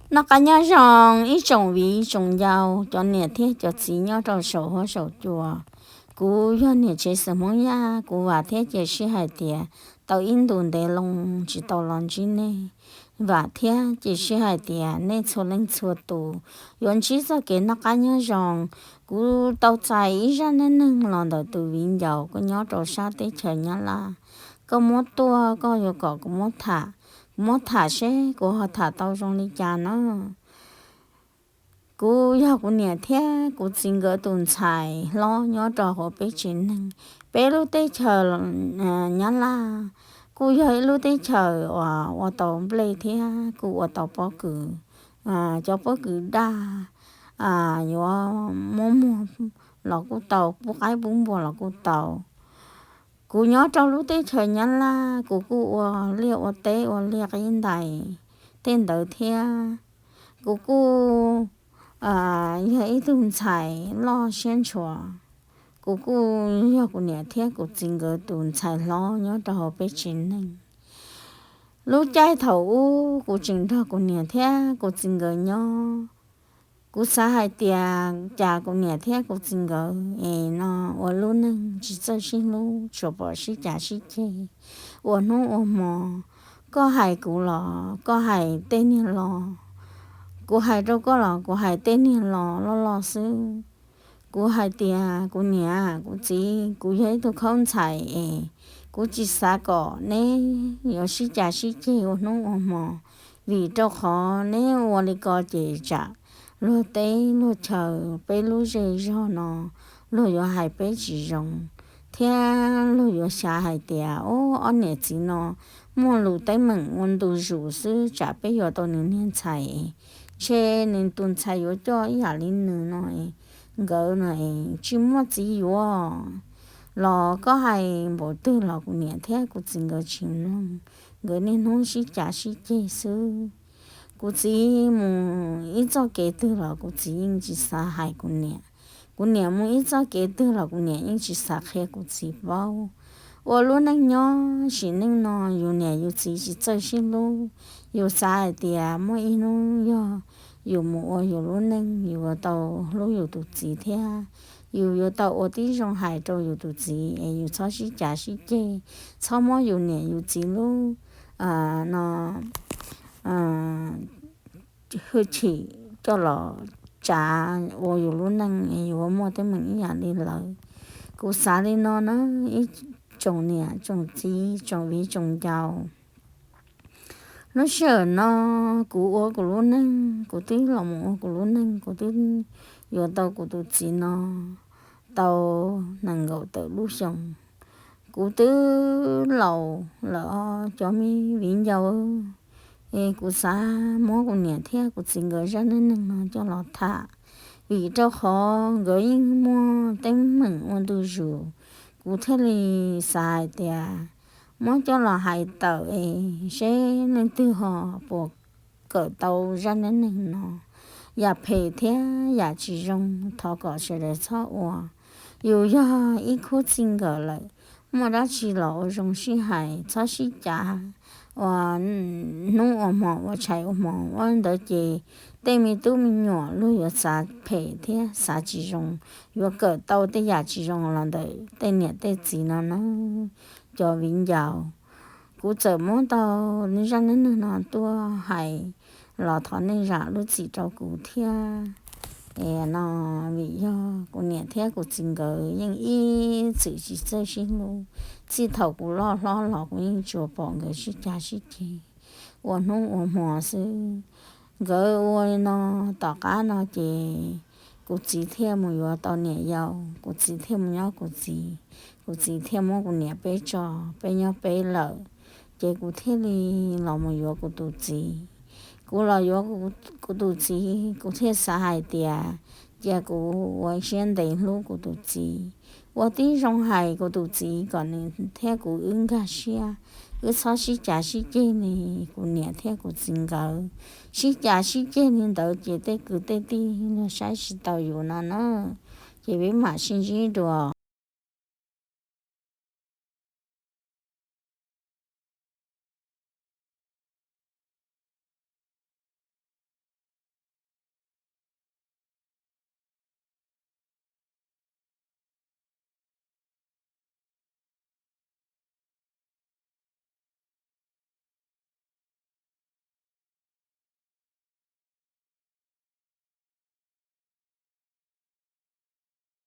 Noj qab nyob zoo ib tsoom viv tsoom ncaus, cov niam thiab cov txiv nyob rau saum huab saum cua. Kuv yog niam tsev xeem Hmoob Yaj, kuv vam thiab cia siab hais tias tau ib ntus ntev loo tsis tau los ntsib nej. Vam thiab cia siab hais tias nej txhua leej txhua tus yuav ntsib txoj kev noj qab nyob zoo. Kuv tau txais ib zaj neej neeg los ntawm tus viv ncaus koj nyob rau sab teb chaws Nyab Laj. Koj muab tuaj, koj yuav kom kuv muab tham, kuv muab tham seb kuv ho tham tau zoo li cas na. Kuv yog kuv niam thiab kuv txiv nkawd tus ntxhais hlob nyob rau hauv peb tsev neeg, peb lub teb chaws Nyab Laj. Kuj yog ib lub teb chaws uas ua tau nplej thiab kuj ua tau pob kws, cov pob kws daj yuav muab muag los kuj tau, pub qaib pub npua los kuj tau. Kuv nyob rau lub teb chaws Nyab Laj, kuv kuj ua liaj ua teb ua liaj qib ntais tej ntawd thiab. Kuv kuj yog ib tug ntxhais loj siab ntshua. Kuv kuj yog kuv niam thiab kuv txiv nkawd tus ntxhais hlob nyob rau hauv peb tsev neeg. Lub caij thaum ub kuv tseem nrog kuv niam thiab kuv txiv nkawd nyob, kuv xav hais tias cas kuv niam thiab kuv txiv nkawd es no ua lub neej tsis txawj sib hlub, tsuas pom sib cav sib ceg ua hnub ua hmo. Koj hais kuv los koj hais tej niag los, kuv hais rau koj los kuv hais tej niag los loj loj xwb. Kuv hais tias kuv niam kuv txiv, kuv yog ib tug khaub ntxhais es kuv tsis xav kom neb yuav sib cav sib ceg ua hnub ua hmo, vim rau qhov neb ua li ko ces tsam luag teb luag chaw peb lub zej zog no luag yuav hais peb tsis zoo, thiab luag yuav xav hais tias o, ob niam txiv no muaj lus teeb meem ua ntu zus xwb, tsam peb yuav tau nws niag ntxhais, ntshe nws tus ntxhais yuav coj ib yam li nws no, nkawd no tsis muaj txiv yuav. Los koj hais npaum twg los kuv niam thiab kuv txiv nkawd tsis mloog, nkawd niaj hnub sib cav sib ceg xwb. Kuv txiv mus ib txoj kev twg los kuv txiv yeej tsis xav hais kuv niam. Kuv niam mus ib txoj kev twg los kuv niam yeej tsis xav qhia kuv txiv paub. Ua lub neej nyob sim neej no yus niam yus txiv tsis txawj sib hlub. Yus xav hais tias muaj ib hnub yog yus mus ua yus lub neej, yus yuav tau hlub yus tus txiv thiab yus yuav tau ua tib zoo hais rau yus tus txiv es yus txhob sib cav sib ceg, txhob muab yus niam yus txiv lub no hwj chim coj los tsav ua yus lub neej es yus yuav muaj teeb meem ib yam li lawv. Kuv xav li no na, ib tsoom niam tsoom txiv tsoom viv tsoom ncaus. Lub sij hawm no kuv ua kuv lub neej, kuv twb los mus ua kuv lub neej, kuv twb yuav tau kuv tus txiv no tau nees nkaum tawm lub xyoo. Kuv twb laus lawm os cov me viv ncaus, es kuv xav muab kuv niam thiab kuv txiv nkawd zaj neej neeg no coj los tham, vim rau qhov nkawd yeej muaj teeb meem ua ntu zus. Kuv thiaj li xav hais tias muab coj los hais tawm es seb leej twg ho puas kawm tau zaj neej neeg no. Yam phem thiab yam tsis zoo thov kom sawv daws txhob ua. Yus yog ib khub txij nkawm lawm, muaj dab tsi los ua zoo sib hais, txhob sib cav ua hnub ua hmo ua tshais ua hmo ua ntawd ces tej me tub me nyuam luag yuav xav phem thiab xav tsis zoo, yuav kawm tau tej yam tsis zoo los ntawm tej niam tej txiv no na. Cov viv ncaus, kuv txawm muab tau zaj neej neeg no tuaj hais los thov nej zam lub txim rau kuv thiab. Es no vim yog kuv niam thiab kuv txiv nkawd yeej ib txwm tsis txawj sib hlub. Txij thaum kuv loj hlob los kuv yeej tsuas pom nkawd sib cav sib ceg ua hnub ua hmo xwb. Nkawd ua li no, tom qab no ces kuv txiv thiaj mus yuav tau niam yau, kuv txiv thiaj mus nyob kuv txiv, kuv txiv thiaj muab kuv niam peb tso, peb nyob peb lawm. Ces kuv thiaj li los mus yuav kuv tus txiv. Kuv los yuav kuv tus txiv, kuv thiaj xav hais tias cia kuv ua siab ntev hlub kuv tus txiv, ua tib zoo hais kuv tus txiv kom nws thiab kuv wb nkag siab, wb txhob sib cav sib ceg li kuv niam thiab kuv txiv nkawd sib cav sib ceg li ntawd ces tej kwv tej tij luag saib tsis taus yus no na. Ces peb mam sib ntsib dua.